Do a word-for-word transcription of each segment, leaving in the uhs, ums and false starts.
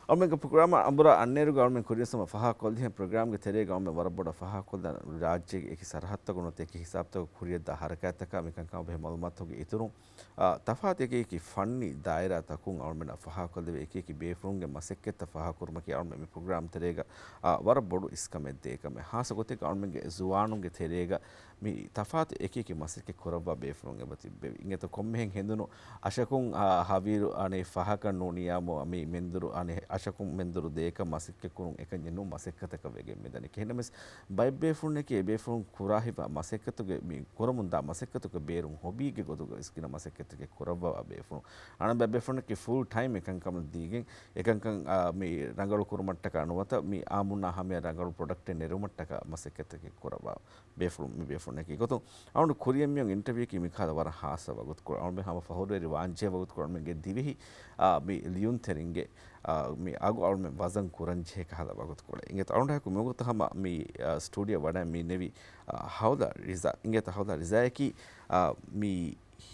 އަޅުމެންގެ ޕްރޮގްރާމަށް އަނބުރާ އަންނައިރުގަ އަޅުމެން ކުރިއަށް ފަހާ ކޮށްލިހެން ޕްރޮގްރާމްގެ ތެރޭގަ އަޅުމެން ވަރަށް ބޮޑަށް ފަހާ ކޮށްލަން ރާއްޖޭގެ އެކި ސަރަހައްދުތަކުން އެކި ހިސާބުތަކުގަ ކުރިއަށްދާ ހަރަކާތްތަކާ މިކަންކަމަށް ބެހޭ މައުލޫމާތުގެ އިތުރުން، އާ، ތަފާތު އެކި އެކި ފަންނީ ދާއިރާތަކުން އަޅުމެންނަށް ފަހާ ކޮށްލެވޭ އެކި އެކި ބޭފުޅުންގެ މަސައްކަތްތައް ފަހާ ކުރުމަކީ އަޅުމެން މި ޕްރޮގްރާމް ތެރޭގަ، އާ، ވަރަށް ބޮޑު އިސްކަމެއް ދޭ ކަމެއް. ހާއްސަ ގޮތެއްގަ އަޅުމެންގެ ޒުވާނުންގެ ތެރޭގަ މި ތަފާތު އެކި އެކި މަސައްކަތް ކުރައްވާ ބޭފުޅުން އެބަ ތިއްބެވި. އިނގޭތޯ ކޮންމެހެން ހެނދުނު އަށަކުން، އާ، ހަވީރު އަނެއް ފަހަކަށް ނޫނިއްޔާމު މި މެންދުރު އަނެއް އަށަކުން މެންދުރު ދޭކަށް މަސައްކަތް ކުރުން އެކަންޏެއް ނޫން މަސައްކަތަކަށް ވެގެން މިދަނީ. އެހެންނަމަވެސް ބައެއް ބޭފުޅުންނަކީ އެ ބޭފުޅުން ކުރާ ހިފާ މަސައްކަތުގެ މި ކުރަމުންދާ މަސައްކަތުގެ ބޭރުން ހޮބީގެ ގޮތުގަ ވެސް ގިނަ މަސައްކަތްތަކެއް ކުރައްވާ ބޭފުޅުން. އަނެއް ބައެއް ބޭފުޅުންނަކީ ފުލް ޓައިމް އެކަންކަމަށް ދީގެން އެކަންކަން، އާ، މި ރަނގަޅު ކުރުމަށްޓަކާ ނުވަތަ މި އާއްމުންނާ ހަމަޔަށް ރަނގަޅު ޕްރޮޑަކްޓެއް ނެރުމަށްޓަކާ މަސައްކަތްތަކެއް ކުރައްވާ ބޭފުޅުން، މި ބޭފުޅުންނަކީ ގޮތުން އަޅުގަނޑު ކުރިއަށް މިއޮތް އިންޓަވިއުއަކީ މިކަހަލަ ވަރަށް ހާއްސަ ވަގުތުކޮޅެއް. އަޅުގަނޑު ހަމަ ފަހުރުވެރި ވާންޖެހޭ ވަގުތުކޮޅެއް އަޅުގަނޑުގެ ދިވެހި، އާ، މި ލިޔުންތެރިންގެ، އާ، މި އަގު އަޅުމެން ވަޒަން ކުރަންޖެހޭ ކަހަލަ ވަގުތުކޮޅެއް. އިނގޭތޯ އަޅުގަނޑު މިވަގުތު ހަމަ މި، އާ، ސްޓޫޑިއޯ ވަޑައި މި ނެވި، އާ، ހައުލާ ރިޒާ. އިނގޭތޯ ހައުލާ ރިޒާއަކީ، އާ، މި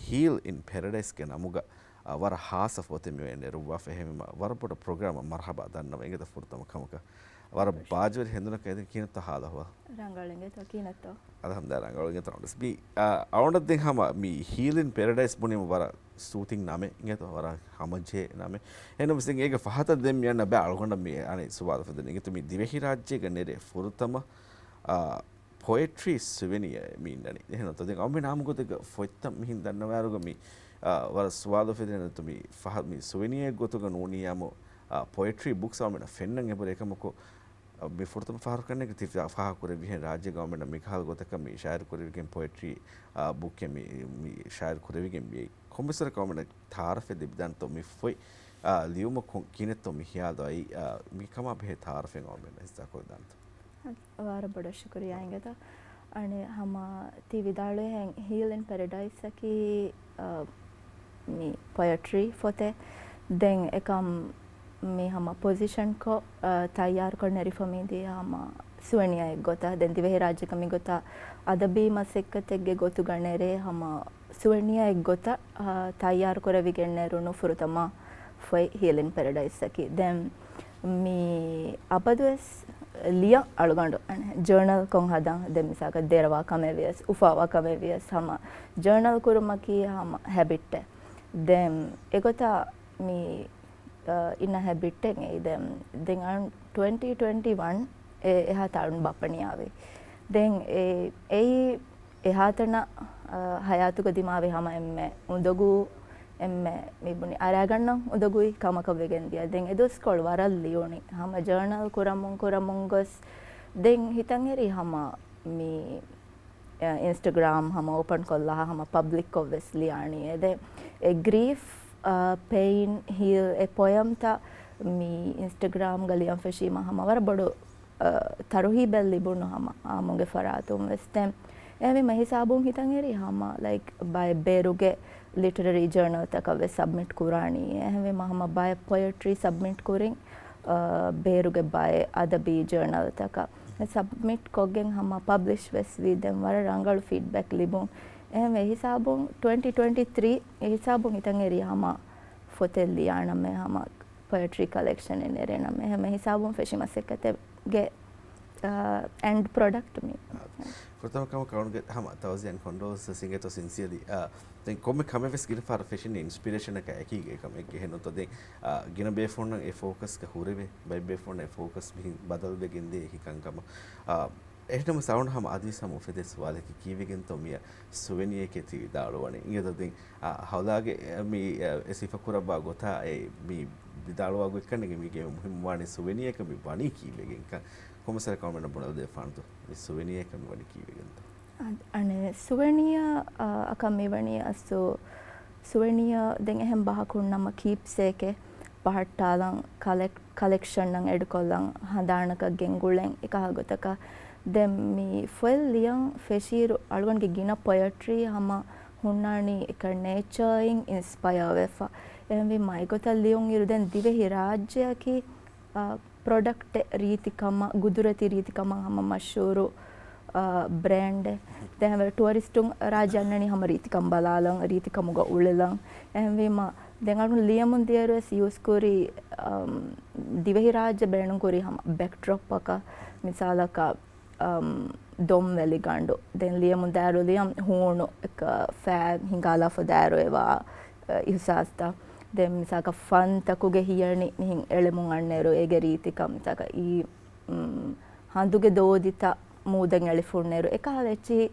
ހީލް އިން ޕެރަޑައިސްގެ ނަމުގަ، އާ، ވަރަށް ހާއްސަ ފޮތެއް މިއޮތް ނެރުއްވާފަ. އެހެންވީމަ ވަރަށް ބޮޑަށް ޕްރޮގްރާމަށް މަރުހަބާ ދަންނަވަން. އިނގޭތޯ ފުރަތަމަ ކަމަކަށް ވަރަށް ބާޖަވެރި ހެނދުނަކަށް އެދެން ކިހިނެއްތޯ ހާލު އަހުވާލު؟ ރަނގަޅު. އިނގޭތޯ ކިހިނެއްތޯ؟ އަލްހަމްދުލިއްލާ ރަނގަޅު. އިނގޭތޯ އަޅުގަނޑު މި، އާ، އަޅުގަނޑަށް ދެން ހަމަ މި ހީލް އިން ޕެރަޑައިސް ބުނީމަ ވަރަށް ސޫތިން ނަމެއް. އިނގޭތޯ ވަރަށް ހަމަޖެހޭ ނަމެއް. އެހެންނަމަވެސް އޭގެ ފަހަތަށް ދެން މި އަންނަ ބައި އަޅުގަނޑަށް މި އަނެއް ސުވާލު އުފެދެނީ. އިނގޭތޯ މި ދިވެހިރާއްޖޭގަ ނެރޭ ފުރަތަމަ، އާ، ޕޮއެޓްރީ ސުވެނިއާއެއް މި އިންނަނީ. އެހެން އޮތީ ދެން އަޅުމެން އާއްމު ގޮތެއްގަ ފޮތްތައް މިހިން ދަންނަވާއިރުގަ މި، އާ، ވަރަށް ސުވާލު އުފެދޭނެ އޮތީ މި ފަހަ-، މި ސުވެނިއާއެއް ގޮތުގަ ނޫނިއްޔާމު، އާ، ޕޮއެޓްރީ ބުކްސް އަޅުމެންނަށް ފެންނަން އެބަހުރި. އެކަމަކު، އާ، މި ފުރަތަމަ ފަހަރު ކަންނޭނގެ ތި ފަ-، ފާހަގަ ކުރެއްވިހެން ރާއްޖޭގަ އަޅުމެންނަށް މިކަހަލަ ގޮތަކަށް މި ޝާއިރު ކުރެވިގެން ޕޮއެޓްރީ، އާ، ބުކެއް މި، މި ޝާއިރު ކުރެވިގެން މި ކޮންމެސް ވަރަކަށް އަޅުމެންނަށް ތައާރަފެއް ލިބިދާނެތޯ މި ފޮތް، އާ، ލިޔުމަކުން ކިހިނެއްތޯ މި ހިޔާލު އައީ، އާ، މިކަމާ ބެހޭ ތައާރަފެއް އަޅުމެންނަށް ހިއްސާކޮށްދާނެތޯ؟ ވަރަށް ބޮޑަށް ޝުކުރިއްޔާ އިނގޭތޯ. އަނެއް ހަމަ ތި ވިދާޅުވިހެން ހީލް އިން ޕެރަޑައިސްއަކީ، އާ، މި ޕޮއެޓްރީ ފޮތެއް. ދެން އެކަމް މި ހަމަ ޕޮޒިޝަންކޮށް، އާ، ތައްޔާރުކޮށް ނެރިފަ މިދިޔަ ހަމަ ސުވެނިއާއެއް ގޮތަށް. ދެން ދިވެހިރާއްޖޭގަ މިގޮތަށް އަދަބީ މަސައްކަތެއްގެ ގޮތުގަ ނެރޭ ހަމަ ސުވެނިއާއެއް ގޮތަށް، އާ، ތައްޔާރު ކުރެވިގެން ނެރުނު ފުރަތަމަ ފޮތް ހީލް އިން ޕެރަޑައިސްއަކީ. ދެން މި އަބަދުވެސް ލިޔަން އަޅުގަނޑު ޖަރނަލްކޮށް ހަދަން. ދެން މިސާލަކަށް ދެރަވާ ކަމެއް ވިޔަސް، އުފާވާ ކަމެއް ވިޔަސް، ހަމަ ޖަރނަލް ކުރުމަކީ ހަމަ ހެބިޓެއް. ދެން އެގޮތަށް މި، އަ، އިންނަ ހެބިޓެއް އެއީ. ދެން، ދެން އަޅުން ޓްވެންޓީ ޓްވެންޓީ ވަން އެ އެހާ ތައުން ބައްޕަ ނިޔާވި. ދެން އެ، އެއީ އެހާތަނަށް، އަ، ހަޔާތުގަ ދިމާވި ހަމަ އެންމެ އުނދަގޫ، އެންމެ މިބުނި އަރާގަންނަން އުނދަގޫ ކަމަކަށް ވެގެން ދިޔަ. ދެން އެދުވަސްކޮޅު ވަރަށް ލިޔުނީ. ހަމަ ޖަރނަލް ކުރަމުން ކުރަމުން ގޮސް ދެން ހިތަށް އެރީ ހަމަ މި، އަ، އިންސްޓަގްރާމް ހަމަ އޯޕަން ކޮށްލާ ހަމަ ޕަބްލިކްކޮށް ވެސް ލިޔާނީ. އެ ދެން އެ ގްރީފް، އަ، ޕެއިން، ހީލް އެ ޕޮއެމްތައް މި އިންސްޓަގްރާމްގަ ލިޔަން ފެށީމަ ހަމަ ވަރަށް ބޮޑު އަ، ތަރުހީބެއް ލިބުނު ހަމަ އާއްމުގެ ފަރާތުން ވެސް. ދެން އެހެންވީމަ ހިސާބުން ހިތަށް އެރީ ހަމަ، ލައިކް، ބައެއް ބޭރުގެ ލިޓަރަރީ ޖަރނަލްތަކަށް ވެސް ސަބްމިޓް ކުރާނީ. އެހެންވީމަ ހަމަ ބައެއް ޕޮއެޓްރީ ސަބްމިޓް ކުރިން، އަ، ބޭރުގެ ބައެއް އަދަބީ ޖަރނަލްތަކަށް ސަބްމިޓް ކޮށްގެން ހަމަ ޕަބްލިޝް ވެސް ވީ. ދެން ވަރަށް ރަނގަޅު ފީޑްބެކް ލިބުން. އެހެންވެ ހިސާބުން ޓްވެންޓީ ޓްވެންޓީ ތްރީ އެ ހިސާބުން ހިތަށް އެރީ ހަމަ ފޮތެއް ލިޔާނަމޭ ހަމަ ޕޮއެޓްރީ ކަލެކްޝަނެއް ނެރޭނަމޭ. އެހެންވެ ހިސާބުން ފެށި މަސައްކަތެއްގެ، އާ، އެންޑް ޕްރޮޑަކްޓް މި. ފުރަތަމަ ކަމަކަށް އަޅުގަނޑުގެ ހަމަ ތައުޒިޔާ އެންޑް ކޮންޑޮލަންސް އިނގޭތޯ ސިންސިއަރލީ. އާ، ދެން ކޮންމެ ކަމެއް ވެސް ގިނަ ފަހަރަށް ފެށިން އިންސްޕިރޭޝަނަކާ އެކީގަ އެކަމެއް އެހެންނުތޯ. ދެން، އާ، ގިނަ ބޭފުޅުންނަށް އެ ފޯކަސްގަ ހުރެވޭ، ބައެއް ބޭފުޅުންނަށް އެ ފޯކަސް މިހިން ބަދަލުވެގެން ދޭ އެކި ކަންކަމަށް. އާ، އެހެންނަމަވެސް އަޅުގަނޑު ހަމަ އަދިވެސް ހަމަ އުފެދޭ ސުވާލަކީ ކީއްވެގެންތޯ މިއަށް ސުވެނިއާއެކޭ ތި ވިދާޅުވަނީ؟ އިނގޭތޯ ދެން، އާ، ހައުލާގެ، އެ، މި، އެ، އެ ސިފަކުރައްވާ ގޮތާ އެ މި ވިދާޅުވާ ގޮތްކަންނޭނގެ މީގެ މުހިއްމުވާނީ ސުވެނިއާއަކަށް މި ވަނީ ކީއްވެގެންކަން. ކޮންމެސް ވަރަކަށް އަޅުމެންނަށް ބުނެލަދެވިފާނެތޯ މި ސުވެނިއާއަކަށް މި ވަނީ ކީއްވެގެންތޯ؟ އަ-، އަނެއް ސުވެނިއާ، އަ، އަކަށް މިވަނީ އަސްލު ސުވެނިއާ ދެން އެހެން ބަހަކުން ނަމަ ކީޕްސޭކެއް ބަހައްޓާލަން ކަލެކް-، ކަލެކްޝަންއަށް އެޑްކޮށްލަން ހަނދާނަކަށް ގެންގުޅެން އެކަހަލަ ގޮތަކަށް. ދެން މި ފޮތް ލިޔަން ފެށިއިރު އަޅުގަނޑުގެ ގިނަ ޕޮއެޓްރީ ހަމަ ހުންނާނީ އެކަ ނޭޗާއިން އިންސްޕަޔާ ވެފަ. އެހެންވީމަ އެގޮތަށް ލިޔުން އިރު ދެން ދިވެހި ރާއްޖެއަކީ، އަ، ޕްރޮޑަކްޓެއް ރީތިކަމަށް، ގުދުރަތީ ރީތިކަމަށް ހަމަ މަޝްހޫރު، އަ، ބްރޭންޑެއް. ދެން ހަމަ ޓުއަރިސްޓުން ރާއްޖެ އަންނަނީ ހަމަ ރީތިކަން ބަލާލަން، ރީތިކަމުގަ އުޅެލަން. އެހެންވީމަ، ދެން އަޅުން ލިޔަމުން ދިޔައިރުވެސް ޔޫސް ކުރީ، އަމް، ދިވެހިރާއްޖެ ބޭނުން ކުރީ ހަމަ ބެކްޑްރޮޕްއަކަށް، މިސާލަކަށް، އަމް، ދޮންވެލިގަނޑު. ދެން ލިޔަމުން ދާއިރު ލިޔަމް ހޫނު އެކަ ފައި ހިނގާލާފަ ދާއިރު އެވާ، އަ، އިހުސާސްތައް. ދެން މިސާލަކަށް ފަންތަކުގެ ހިޔަނި މިހިން އެޅެމުން އަންނައިރު އޭގެ ރީތިކަން މިސާލަކަށް އީ މް، ހަނދުގެ ދޯދިތައް މޫދަށް އެޅިފަ ހުންނައިރު، އެކަހަލަ އެއްޗިހި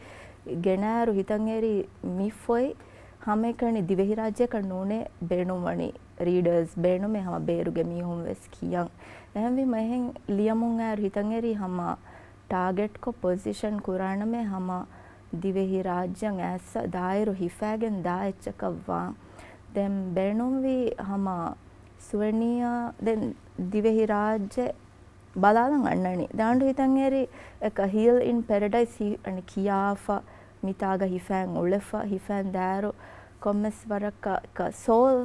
ގެނައިރު ހިތަށް އެރީ މި ފޮތް ހަމައެކަނި ދިވެހިރާއްޖެއަކަށް ނޫނޭ ބޭނުންވަނީ ރީޑަރސް ބޭނުމޭ ހަމަ ބޭރުގެ މީހުން ވެސް ކިޔަން. އެހެންވީމަ އެހެން ލިޔަމުން އައިރު ހިތަށް އެރީ ހަމަ ޓާގެޓްކޮށް ޕޮޒިޝަން ކުރާނަމޭ ހަމަ ދިވެހިރާއްޖެއަށް އައިސް ދާއިރު ހިފައިގެން ދާ އެއްޗަކަށް ވާން. ދެން ބޭނުންވީ ހަމަ ސުވެނިއާ ދެން ދިވެހިރާއްޖެ ބަލާލަން އަންނަނީ. ދާންޑު ހިތަށް އެރި އެކަ ހީލް އިން ޕެރަޑައިސް ހި-، އަނި ކިޔާފަ، މިތާގަ ހިފައިން އުޅެފަ، ހިފައިން ދާއިރު ކޮންމެސް ވަރަކަށް އެކަ ސޯލް،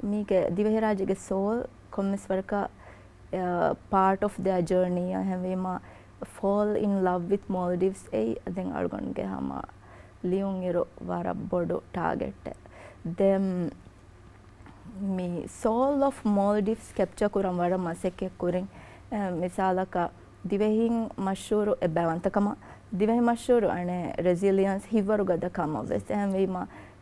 މީގެ ދިވެހިރާއްޖޭގެ ސޯލް ކޮންމެސް ވަރަކަށް، އަ، ޕާޓް އޮފް ދެއާ ޖާނީ އެހެންވީމަ، ފޯލް އިން ލަވް ވިތް މޯލްޑިވްސް އެއީ ދެން އަޅުގަނޑުގެ ހަމަ ލިޔުން އިރު ވަރަށް ބޮޑު ޓާގެޓެއް. ދެން މި ސޯލް އޮފް މޯލްޑިވްސް ކެޕްޗާ ކުރަން ވަރަށް މަސައްކަތް ކުރިން. އެ، މިސާލަކަށް ދިވެހިން މަޝްހޫރު އެއްބައިވަންތަކަމަށް، ދިވެހި މަޝްހޫރު އަނެއް ރެޒިލިއަންސް ހިތްވަރު ގަދަ ކަމަށް ވެސް. އެހެންވީމަ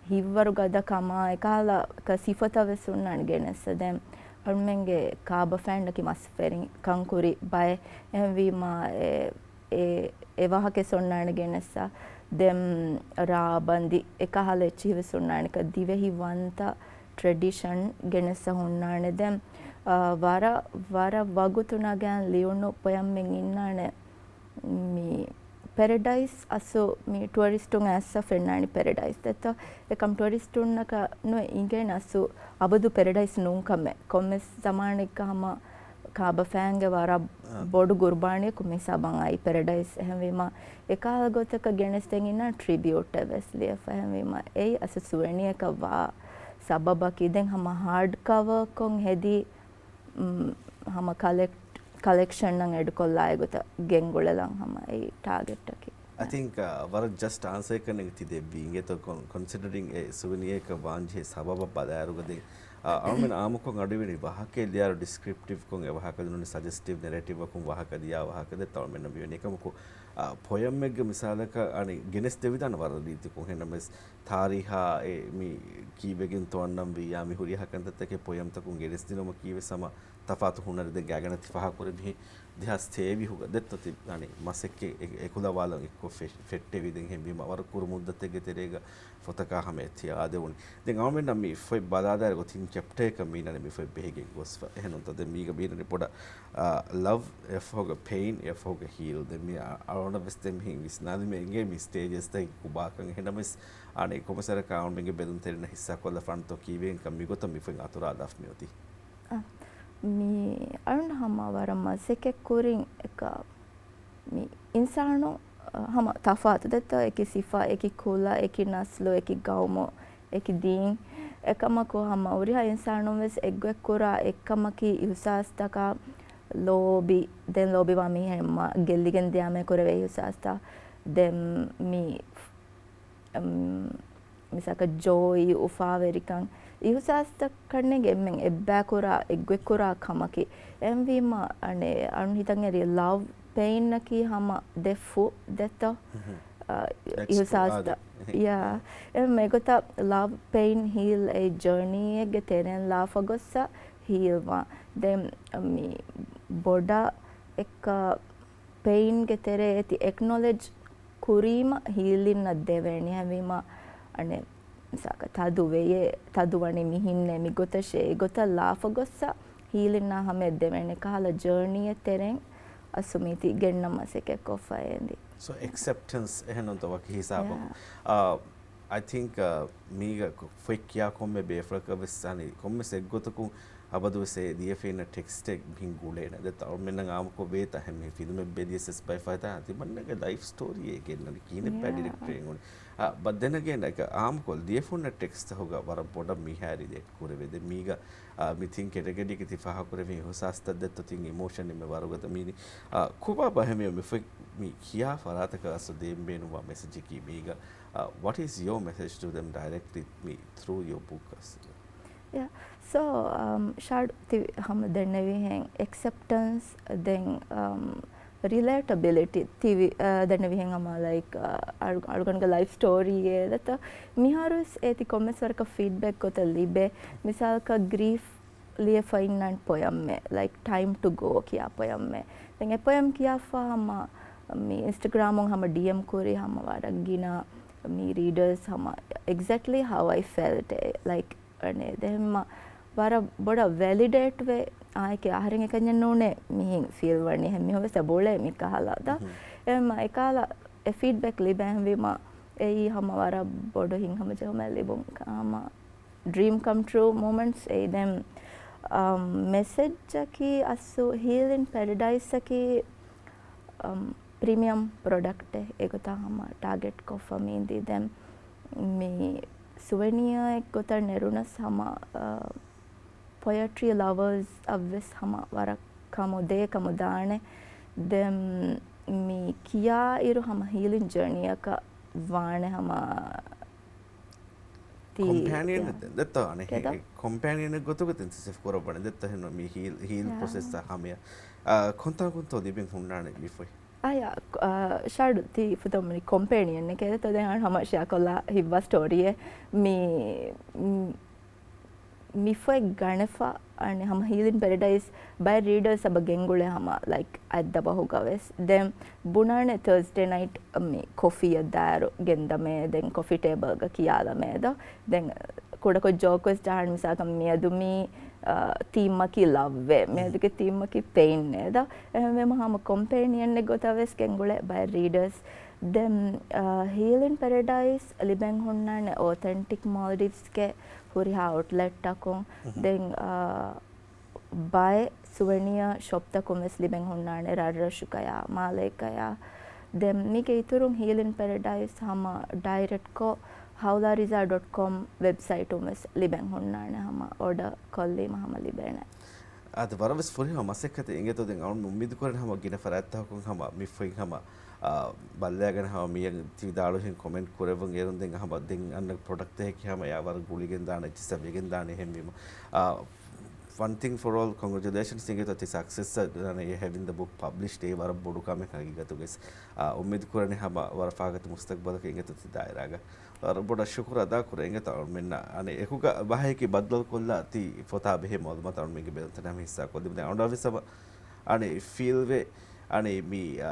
ހިތްވަރު ގަދަ ކަމާ އެކަހަލަ ކަ ސިފަތައް ވެސް ހުންނާނެ ގެނެއްސަ. ދެން އަޅުމެންގެ ކާބަފައިންނަކީ މަސްވެރިން ކަން ކުރި ބައެއް. އެހެންވީމަ އެ އެ، އެ ވާހަކަ އޮންނާނެ ގެނެއްސަ. ދެން ރާ ބަނދި އެކަހަލަ އެއްޗިހި ވެސް އޮންނާނެ ކަ ދިވެހި ވަންތަ ޓްރެޑިޝަން ގެނެއްސަ ހުންނާނެ. ދެން، އާ، ވަރަށް، ވަރަށް ވަގުތު ނަގާން ލިޔުނު ޕޮއަމްއެއް އިންނާނެ މި ޕެރަޑައިސް އަސްލު މި ޓުއަރިސްޓުން އައިސް ފެންނާނީ ޕެރަޑައިސް ދެއްތޯ. އެކަމް ޓުއަރިސްޓުންނަކަށް ނު އިނގޭނެ އަސްލު އަބަދު ޕެރަޑައިސް ނޫން ކަމެއް. ކޮންމެސް ޒަމާނެއްގަ ހަމަ ކާބަފައިންގެ ވަރަށް އާ. ބޮޑު ގުރުބާނިއަކު މި ހިސާބަށް އައި ޕެރަޑައިސް. އެހެންވީމަ، އެކަހަލަ ގޮތަކަށް ގެނެސްދޭން އިންނާ ޓްރިބިއުޓެއް ވެސް ލިޔެފަ. އެހެންވީމަ، އެއީ އަސްލު ސުވެނިއަކަށް ވާ ސަބަބަކީ. ދެން ހަމަ ހާޑް ކަވަރކޮށް ހެދި، މް، ހަމަ ކަލެކްޓް، ކަލެކްޝަންއަށް އެޑްކޮށްލާ އެގޮތަށް ގެންގުޅެލަން ހަމަ އެއީ ޓާގެޓްއަކީ. I think, އަ، ވަރަށް ޖަސްޓް އާންސަރެއް ކަންނޭނގެ ތި ދެއްވީ އިނގޭތޯ، ކޮން-، ކޮންސިޑަރިން އެ ސުވެނިއަކަށް ވާންޖެހޭ ސަބަބަށް ބަލާއިރުގަ ދެން، އަ، އަޅުމެން އާއްމުކޮށް އަޑުއިވެނީ ވާހަކައެއް ލިޔާއިރު ޑިސްކްރިޕްޓިވްކޮށް އެ ވާހަކަ ދިނުނީ ސަޖެސްޓިވް ނެރޭޓިވްއަކުން ވާހަކަ ލިޔާ ވާހަކަ ދެއްތޯ އަޅުމެންނަށް މިވެނީ. އެކަމަކު، އަ، ޕޮއަމްއެއްގެ މިސާލަކަށް އަނި ގެނެސް ދެވިދާނެ ވަރަށް ރީތިކޮށް. އެހެންނަމަވެސް ތާރީހާ އެ މި ކީއްވެގެންތޯ އަންނަން ވިއްޔާ މި ހުރިހާ ކަންތައްތަކެއް ޕޮއަމްތަކުން ގެނެސްދިނުމަށް ކީއްވެސް ހަމަ ތަފާތު ހުނަރެއް ދެން ގާތްގަނޑަށް ތި ފާހަގަ ކުރި މި ދެހާސް ތޭވީހުގަ ދެއްތޯ ތި އަނި މަސައްކަތް އެ-، އެކުލަވާލަން އެއްކޮށް ފެ-، ފެއްޓެވި. ދެން އެހެންވީމަ ވަރަށް ކުރު މުއްދަތެއްގެ ތެރޭގަ ފޮތަކާ ހަމަ އެތި އާދެވުނީ. ދެން އަޅުމެންނަށް މި ފޮތް ބަލާލާއިރު ގޮތިން ޗެޕްޓަރަކަށް މީނަނި މި ފޮތް ބެހިގެން ގޮސްފަ. އެހެންނޫންތޯ ދެން މީގަ މީނަނި ބޮޑަށް، އާ، ލަވް އެއްފަހުގަ ޕެއިން އެއްފަހުގަ ހީލް. ދެން މި އަ-، އަޅުގަނޑަށް ވެސް ދެން މިހިން ވިސްނާލީމަ އެނގޭ މި ސްޓޭޖަސްތަކީ ކޮބާކަން. އެހެންނަމަވެސް އަނެއް ކޮންމެސް ވަރަކަށް އަޅުމެންގެ ބެލުންތެރިންނަށް ހިއްސާކޮށްލަފާނެތޯ ކީއްވެގެންކަން މިގޮތަށް މި ފޮތް އަތުރާލާފަ މިއޮތީ. އަ، މި އަޅުން ހަމަ ވަރަށް މަސައްކަތް ކުރިން އެކަ މި އިންސާނު، އަ، ހަމަ ތަފާތު ދެއްތޯ އެކި ސިފަ، އެކި ކުލަ، އެކި ނަސްލު، އެކި ގައުމު، އެކި ދީން. އެކަމަކު ހަމަ ހުރިހާ އިންސާނުން ވެސް އެއްގޮތްކުރާ އެއްކަމަކީ އިހުސާސްތަކާ ލޯބި، ދެން ލޯބިވާ މީހެއް މަ-، ގެއްލިގެން ދިޔާމޭ ކުރެވޭ އިހުސާސްތައް. ދެން މި އަމް، މިސާލަކަށް ޖޯއީ، އުފާވެރިކަން، އިހުސާސްތައް ކަންނޭނގެ އެންމެން އެއްބައިކުރާ، އެއްގޮތްކުރާ ކަމަކީ. އެހެންވީމަ، އަނެއް، އަޅުން ހިތަށް އެރި ލަވް ޕެއިންއަކީ ހަމަ ދެ ފުށް ދެއްތޯ؟ އަ، އިހުސާސްތައް. އެ. ޔާ. އެ މެގޮތަށް ލަވް ޕެއިން ހީލް އެ ޖާނީއެއްގެ ތެރެއިން ލާފަ ގޮއްސަ ހީލްވާ. ދެން މި ބޮޑަށް އެއްކަ ޕެއިންގެ ތެރޭ އެތި އެކްނޮލެޖް ކުރީމަ ހީލިންނަށް ދެވޭނެ. ހަމީމަ އަނެއް މިސާލަކަށް ތަދު ވެޔޭ، ތަދު ވަނީ މިހިންނޭ، މިގޮތަށޭ، އެގޮތަށް ލާފަ ގޮއްސަ ހީލިންނާ ހަމަޔަށް ދެވޭނެ. ކަހަލަ ޖާނީއެއް ތެރެއިން އަސުމީތި ގެންނަ މަސައްކަތް ކޮށްފަ އޭނދި. So, acceptance އެހެންނުންތަ ވަކި ހިސާބަކުން. ޔާ. އާ، I think، އާ، މީގަ ފޮތް ކިޔާ ކޮންމެ ބޭފުޅަކަށް ވެސް އަނި ކޮންމެސް އެއްގޮތަކުން އަބަދުވެސް އެ ލިޔެފައިންނަށް ޓެކްސްޓެއް މިހިން ގުޅޭނެ. ދެ ތައުމެންނަށް އާއްމުކޮށް ވޭތަ ހެން މި ފިލްމެއް ބެލިޔަސް ބައި ފައިތާ ތިމަންނަގެ ލައިފް ސްޓޯރީއެއް ގެންނަނީ ކީނެއް ބައި ޑިރެކްޓަރެއް އުނި. އަ، ބަ ދެން އަގެން އާއްމުކޮށް ލިޔެފައިންނަށް ޓެކްސްތަކުގަ ވަރަށް ބޮޑަށް މިހާރި ރިލޭޓް ކުރެވޭ. ދެ މީގަ، އަ، މި ތިން ކެޓަގަރީގެ ތި ފާހަގަކުރެވި އިހުސާސްތައް ދެއްތޯ ތިން އިމޯޝަން މެ ވަރުގަދަ މީނި. އަ، ކޮބާ ބަހެމިޔޯ މި ފޮތް މި ކިޔާ ފަރާތަކަށް އަސްލު ދޭން ބޭނުންވާ މެސެޖަކީ މީގަ، އަ، what is your message to them directly މި through your book އަސްލު؟ Yeah. So, um, ޝާޑް ތި ހަމަ ދެންނެވިހެން އެކްސެޕްޓަންސް، ދެން، އަމް، ރިލޭޓަބިލިޓީ ތި ވި-، އަ، ދެންނެވިހެން ހަމަ، ލައިކް، އަ، އަޅު-، އަޅުގަނޑުގެ ލައިފް ސްޓޯރީއެއް ދެތޯ. މިހާރުވެސް އޭތި ކޮންމެސް ވަރަކަށް ފީޑްބެކް ގޮތަށް ލިބޭ. މިސާލަކަށް ގްރީފް ލިޔެފައިންނާން ޕޮއެމްއެއް، ލައިކް ޓައިމް ޓު ގޯ ކިޔާ ޕޮއެމްއެއް. ދެން އެ ޕޮއެމް ކިޔާފަ ހަމަ މި އިންސްޓަގްރާމުން ހަމަ ޑީއެމް ކުރި ހަމަ ވަރަށް ގިނަ މި ރީޑަރސް ހަމަ exactly how I felt އެ، ލައިކް، އަނެ، ދެން މަ ވަރަށް ބޮޑަށް ވެލިޑޭޓް ވެ، އާއެކޭ އަހަރެން އެކަންޏެއް ނޫނޭ މިހިން ފީލް ވަނީ، އެހެން މީހުން ވެސް އެބަ އުޅޭ މި ކަހަލަ ދޯ. އެހެންމަ އެކާލަ އެ ފީޑްބެކް ލިބެންވީމަ އެއީ ހަމަ ވަރަށް ބޮޑު ހިތްހަމަޖެހުމެއް ލިބުން ހަމަ ޑްރީމް ކަމް ޓްރޫ މޮމެންޓްސް އެއީ. ދެން، އަ، މެސެޖަކީ އަސްލު ހީލިން ޕެރަޑައިސްއަކީ، އަ، ޕްރީމިއަމް ޕްރޮޑަކްޓެއް އެގޮތަށް ހަމަ ޓާގެޓް ކޮށްފަ މީނދީ. ދެން މި ސުވެނިއާއެއް ގޮތަށް ނެރުނަސް ހަމަ، އަ، ޕޮއެޓްރީ ލަވަރސް އަށްވެސް ހަމަ ވަރަށް ކަމުދޭ ކަމުދާނެ. ދެން މި ކިޔާ އިރު ހަމަ ހީލިން ޖަރނީއަކަށް ވާނެ ހަމަ ތި ކޮމްޕޭނިއަން ދެއްތޯ އަނެ ކޮމްޕޭނިއަން ގޮތުގަ ތިން ސިސެފް ކުރައްވަނެ ދެއްތޯ ހެން މި ހީލް، ހީލް ޕްރޮސެސް ހަމަޔަ. އަ، ކޮންތާކުންތޯ ލިބެން ހުންނާނެ މި ފޮތް؟ އާޔާ، އަ، ޝާޑު ތި ފުދަމުނި ކޮމްޕޭނިއަން ކެދެތޯ ދެން ހަމަ ޝެއާ ކޮށްލާ ހިއްވާ ސްޓޯރީއެއް މި، މް، މި ފޮތް ގަނެފަ އަނެ ހަމަ ހީލިން ޕެރަޑައިސް ބައެއް ރީޑަރސް އެބަ ގެންގުޅޭ ހަމަ ލައިކް އަތްދަބަހުގަ ވެސް. ދެން ބުނާނެ ތާސްޑޭ ނައިޓް މި ކޮފީއަށް ދާއިރު ގެންދަމޭ ދެން ކޮފީ ޓޭބަލްގަ ކިޔާލަމޭ ދޯ. ދެން ކުޑަކޮށް ޖޯކް ވެސް ޖަހާން މިސާލަކަށް މިއަދު މި، އަ، ތީމަކީ ލަވްއޭ. މިއަދުގެ ތީމަކީ ޕެއިންއޭ ދޯ. އެހެންވީމަ ހަމަ ކޮމްޕޭނިއަންއެއް ގޮތަށް ވެސް ގެންގުޅޭ ބައެއް ރީޑަރސް. ދެން، އަ، ހީލިން ޕެރަޑައިސް ލިބެން ހުންނާނެ އޯތެންޓިކް މޯލްޑިވްސްގެ ހުރިހާ އައުޓްލެޓްތަކުން. ދެން، އަ، ބައެއް ސުވެނިއާ ޝޮޕްތަކުން ވެސް ލިބެން ހުންނާނެ ރަށްރަށުގަޔާ، މާލޭގަޔާ. ދެން މީގެ އިތުރުން ހީލިން ޕެރަޑައިސް ހަމަ ޑައިރެކްޓްކޮށް ހައުލާ ރިޒާ ޑޮޓް ކޮމް ވެބްސައިޓުން ވެސް ލިބެން ހުންނާނެ ހަމަ އޯޑަރ ކޮށްލީމަ ހަމަ ލިބޭނެ. އާދެ، ވަރަށް ވެސް ފުރިހަމަ މަސައްކަތެއް އިނގޭތޯ. ދެން އަޅުން އުއްމީދު ކުރަނީ ހަމަ ގިނަ ފަރާތްތަކުން ހަމަ މި ފޮތް ހަމަ، އާ، ބައްލައިގަނެ ހަމަ މިއަށް ތި ވިދާޅުވިހެން ކޮމެންޓް ކުރެއްވުން އޭރުން ދެން ހަމަ ދެން އަންނަ ޕްރޮޑަކްޓްތަކެއް ހަމަ އެއާ ވަރަށް ގުޅިގެން ދާނެ، އެއްޗިއްސަށް ވެގެން ދާނެ. އެހެންވީމަ، އާ، ވަން ތިން ފޮރް އޯލް، ކޮންގްރެޗުލޭޝަންސް އިނގޭތޯ ތި ސަކްސެސް އަށް ހެވިން ދަ ބުކް ޕަބްލިޝްޑް އެއީ ވަރަށް ބޮޑު ކަމެއް ހަގީގަތުގައި. އާ، އުއްމީދު ކުރަނީ ހަމަ ވަރަށް ފާގަތި މުސްތަގްބަލަކަށް އިނގޭތޯ ތި ދާއިރާގަ. ވަރަށް ބޮޑަށް ޝުކުރު އަދާ ކުރޭ އިނގޭތޯ އަޅުމެންނަށް. އަނެއް އެކުގަ ބަހަކީ ބައްދަލުކޮށްލާ ތި ފޮތާ ބެހޭ މައުލޫމާތު އަޅުމެންގެ ބެލުންތައް ހަމަ ހިއްސާ ކޮށްލިބުން. ދެން އަޅުގަނޑު ވެސް ހަމަ އަނެއް ފީލް ވޭ އަނެއް މި، އާ،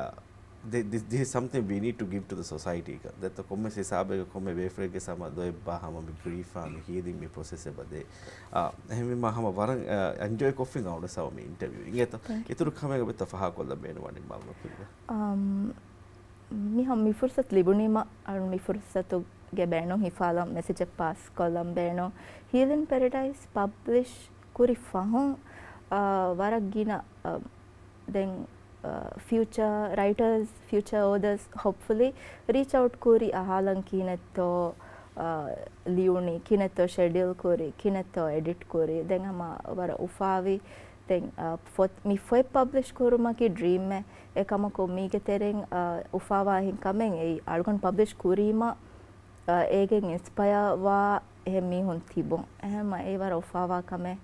ދި-، ދި-، this is something we need to give to the society ކަން. ދެއްތޯ ކޮންމެސް ހިސާބެއްގަ ކޮންމެ ވޭފަރެއްގެ ހަމަ ދޮއެއްބާ ހަމަ މި ގްރީފާ މި ހީލިން މި ޕްރޮސެސް އެބަދޭ. އާ، އެހެންވީމަ ހަމަ ވަރަށް، އާ، އެންޖޯއި ކޮށްފިން އަޅުގަނޑު ސަވަ މި އިންޓަވިއު. އިނގޭތޯ؟ އިތުރު ކަމެއް އެބަތަ ފަހާ ކޮށްލަން ބޭނުންވަނީ މައުލޫމާތު ކުރިގަ. އަމް، މި ހަމަ މި ފުރުސަތު ލިބުނީމަ އަޅުން މި ފުރުސަތުގެ ބޭނުން ހިފާލަން މެސެޖެއް ޕާސް ކޮށްލަން ބޭނުން. ހީލިން ޕެރަޑައިސް ޕަބްލިޝް ކުރި ފަހުން، އާ، ވަރަށް ގިނަ، އާ، ދެން، އާ، ފިއުޗަރ ރައިޓަރސް، ފިއުޗަރ އޯތަރސް ހޮޕްފުލީ ރީޗް އައުޓް ކުރި އަހާލަން ކިހިނެއްތޯ، އާ، ލިޔުނީ، ކިހިނެއްތޯ ޝެޑިއުލް ކުރި، ކިހިނެއްތޯ އެޑިޓް ކުރި. ދެން ހަމަ ވަރަށް އުފާވި. ދެން، އާ، ފޮތް، މި ފޮތް ޕަބްލިޝް ކުރުމަކީ ޑްރީމެއް. އެކަމަކު މީގެ ތެރެއިން، އާ، އުފާވާ އެހެން ކަމެއް އެއީ އަޅުގަނޑު ޕަބްލިޝް ކުރީމަ، އާ، އޭގެން އިންސްޕަޔާ ވާ އެހެން މީހުން ތިބުން. އެހެންމަ އެ ވަރަށް އުފާވާ ކަމެއް.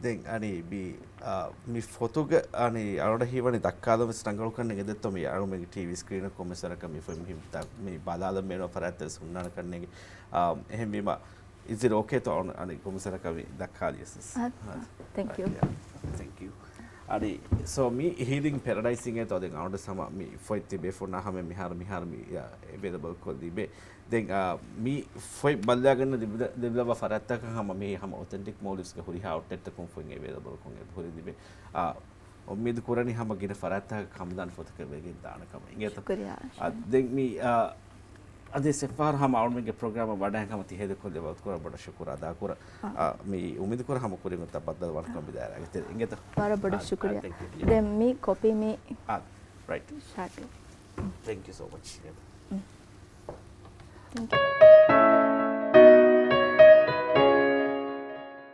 ދެން އަނި މި، އާ، މި ފޮތުގެ އަނި އަޅުގަނޑަށް ހީވަނީ ދައްކާލަން ވެސް ރަނގަޅު ކަންނޭނގެ ދެއްތޯ މި އަޅުމެންގެ ޓީވީ ސްކްރީނަށް ކޮންމެސް ވަރަކަށް މި ފޮތް މި ދަ-، މި ބަލާލަން ބޭނުން ފަރާތްތައް ވެސް ހުންނާނެ ކަންނޭނގެ. އާ، އެހެންވީމަ، is it okay ތޯ އަނި ކޮންމެސް ވަރަކަށް މި ދައްކާލިޔަސް؟ އާ، ތެންކް ޔޫ. ތެންކް ޔޫ. އަނި، ސޯ މި ހީލިން ޕެރަޑައިސް އިނގޭތޯ ދެން އަޅުގަނޑު ސަމަ މި ފޮތް ތިބޭފުޅުންނާ ހަމަ މިހާރު، މިހާރު މި، އާ، އެވޭލަބަލް ކޮށްލިބޭ. ދެން، އާ، މި ފޮތް ބައްލައިގަންނަ ލިބިދ-، ލިބިލައްވާ ފަރާތްތަކަށް ހަމަ މި ހަމަ އޮތެންޓިކް މޯލްޑިވްސްގެ ހުރިހާ އައުޓްލެޓްތަކުން ފޮތް އެވޭލަބަލްކޮށް އެބަހުރި ލިބޭ. އާ، އުއްމީދު ކުރަނީ ހަމަ ގިނަ ފަރާތްތަކަށް ކަމުދާން ފޮތަކަށް ވެގެން ދާނެ ކަމަށް. އިނގޭތަ؟ ޝުކުރިއްޔާ. އާ، ދެން މި، އާ، އަދި ސެފާރް ހަމަ އަޅުމެންގެ ޕްރޮގްރާމަށް ވަޑައި ހަމަ ތި ހޭދަކޮށްލެވޭ ވަގުތުކުރަން ބޮޑަށް ޝުކުރު އަދާ ކުރަން. އާ. އާ، މި އުއްމީދު ކުރަން ހަމަ ކުރިން އޮތްތަ ބައްދަލު ވަންކަން ވިދާރާގެ ތެރެ. އިނގޭތަ؟ ވަރަށް ބޮޑަށް ޝުކުރިއްޔާ. ދެން މި ކޮޕީ މި. އާ، ރައިޓް. ޝާޓް. ތެންކް ޔޫ ސޯ މަޗް. ތެންކް ޔޫ.